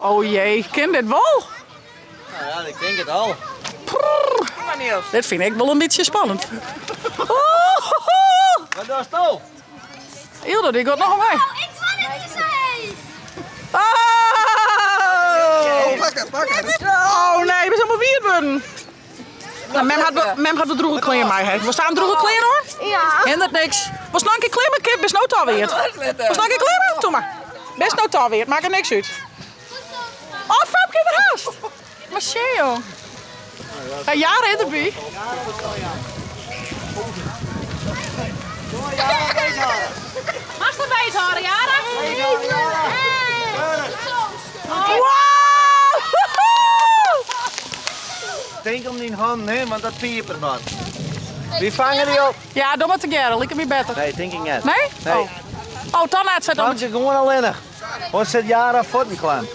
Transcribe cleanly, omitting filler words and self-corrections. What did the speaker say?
Oh jee, kin dit wol? Nou ja, ik tink it al. Dit fyn ik wol in bytsje spannend. Wat dochsto? Yldo, dy giet noch omheech. Oh, ik doar it net sa heech. Oh! Pak it, pak it. Oh nee, bist hielendal wiet wurden. Nou, mem hat, mem hat wat drûge klean mei. Hè. Wolst dan drûge klean oan? Ja. Hindert niks. Wolst noch in kear klimme? Kip, bist no ta wiet. Wolst noch in kear klimme? Doe mar. Bist no ta wiet, makket niks út. Oh, Famke der hast! Mar sjen, jong. Hey, Jara is derby. Moatst der byhâlde, Jara? Wow! Tink om dyn hannen, hè, want dat piepert wat. Wy fange dy op. Ja, doch mar tegearre, liket my better. Nee, tink ik net. Nee? Nee. Oh, oh dan net. Famke gewoan allinnich. Oars sit Jara fuotten klam.